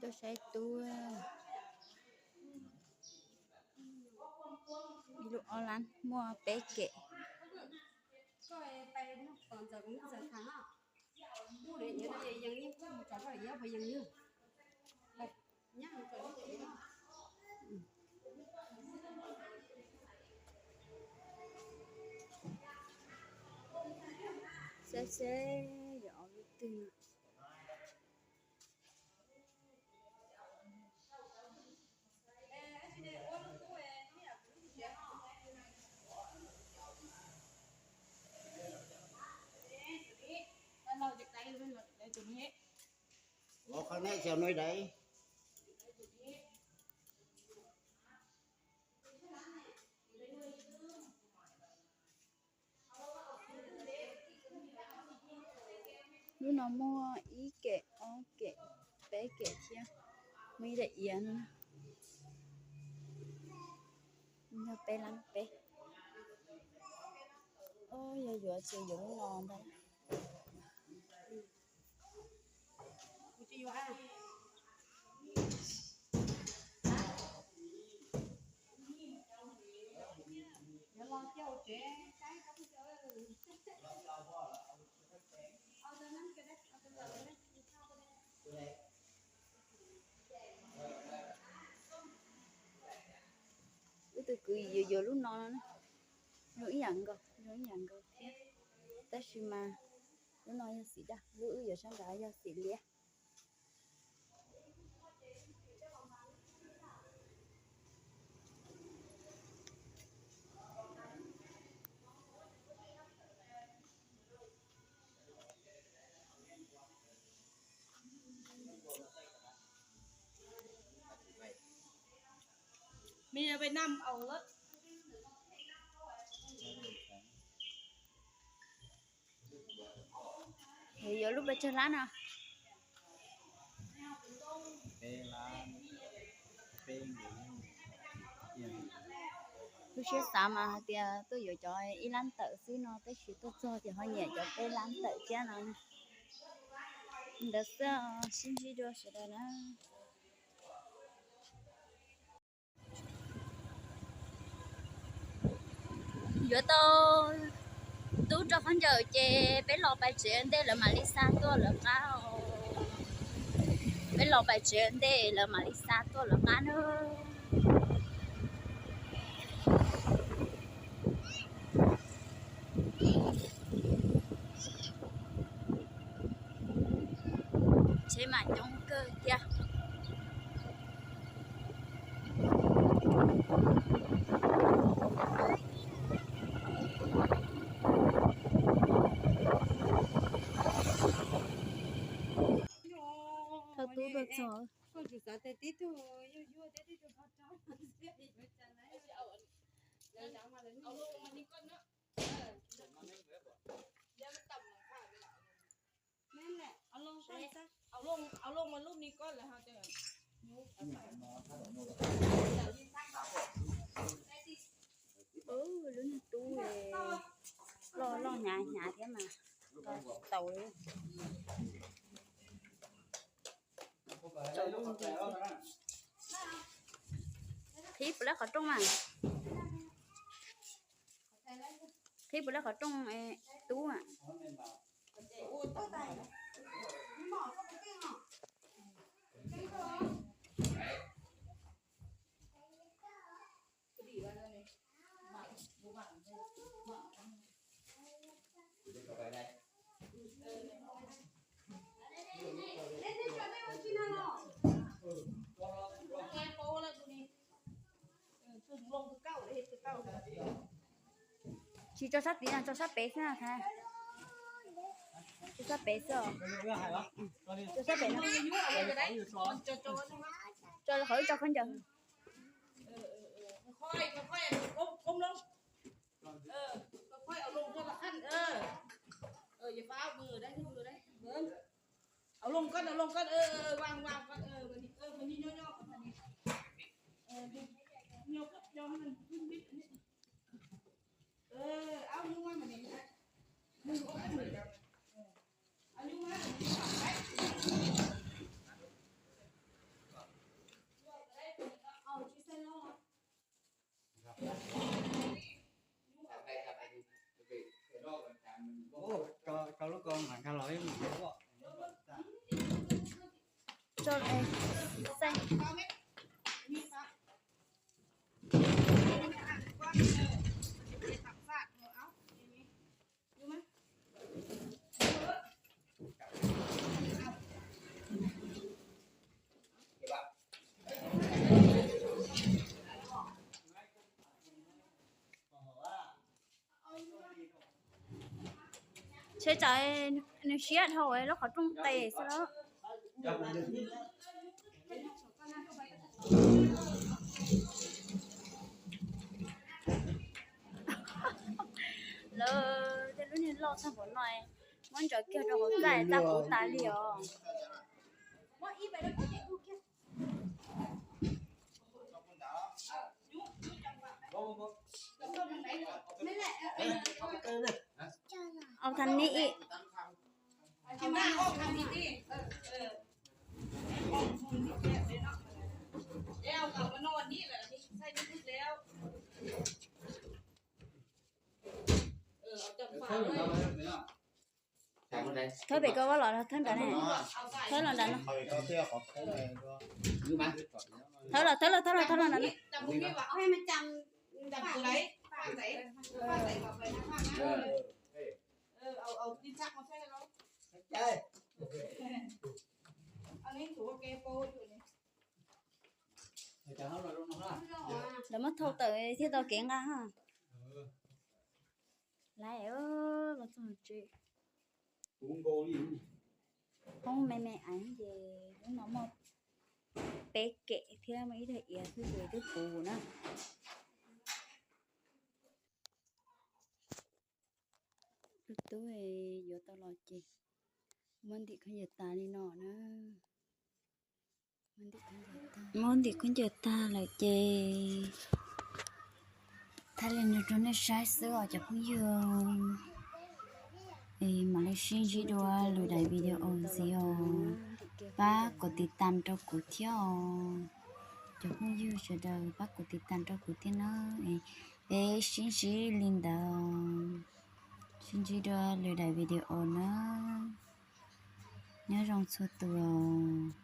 Tuaj saib tub. Ib lub ob lab muaj peb kem. Saib seb yog ob lub twg no. Ua qhov nej xyaw nuav dais. Lub no muaj ib kem, ob kem, peb kem thiab, muaj ib daim iav no. Yog peb lab peb. Yog yuav ces yuav lub no ntag. Wb tus kwv yuav yuav lub no no, zoo ib yam nkaus, zoo ib yam nkaus thiab. Tab sis mas lub no yog xim daj, lub wb yuav sab nrad yog xim liab. Yuav lub pes tsawg lab no? Lub siab xav mas hais tias tuaj yuav cov ib lab ntawm xwb no, tab sis tuaj txog ces ho nyiam cov peb lab ntawm thiab no. Ntawd xwb, sib ntsib dua sawv daws na. Yuav tau tub rau khaub ncaws ces peb los pais tsev ntej lawv mam li xa tuaj lawv qab. Peb los pais tsev ntej lawv mam li xa tuaj lawv qab na. Tsheb mas coob kawg thiab. Thawj tub tuaj txog. Lub niag tub loj loj hnyav hnyav thiab mas tau li. Qhib puas lab qhov rooj mas. Qhib puas lab qhov rooj tub a. Tsis tso sab tid no, tso sab pem xwb na. Tso sab pem xwb. Tso sab pem no. Tso qhov wb tso khaub ncaws. Tso, ê, xej. Tsheb tsam nws siab dhau lub qhov rooj tes xwb los. Lawv tej lub niag loj tag npaum no, muab ntsaws kiag rau hauv txaj, txaj kub tas li os. Au thas ni ib. Thawb pem koj los thawb nrad ne. Thawb los nrad no. Thawb los, thawb los, thawb los, thawb los nrad no. Lawv muab thau tawm thiaj tau kev nqa ha. Laiv, los txog tsev. Poob me me aiv ces lub no muaj peb kem thiab muaj ib daim iav xwb ces twb puv na. Tus tub yuav tau los ces muab ntim khaub ncaws tas li no na. Muab ntim khaub ncaws tag lawm ces thaij li no rau nej saib xwb os cov phooj ywg. Es mam li sib ntsib dua lwm daim video ntxiv os. Pab kom tiv tam rau kuv thiab os. Cov phooj ywg sawv daws pab kom tiv tam rau kuv thiab na. Es peb sib ntsib li ntawd. Sib ntsib dua lwm daim video na. Nyob zoo txhua tus.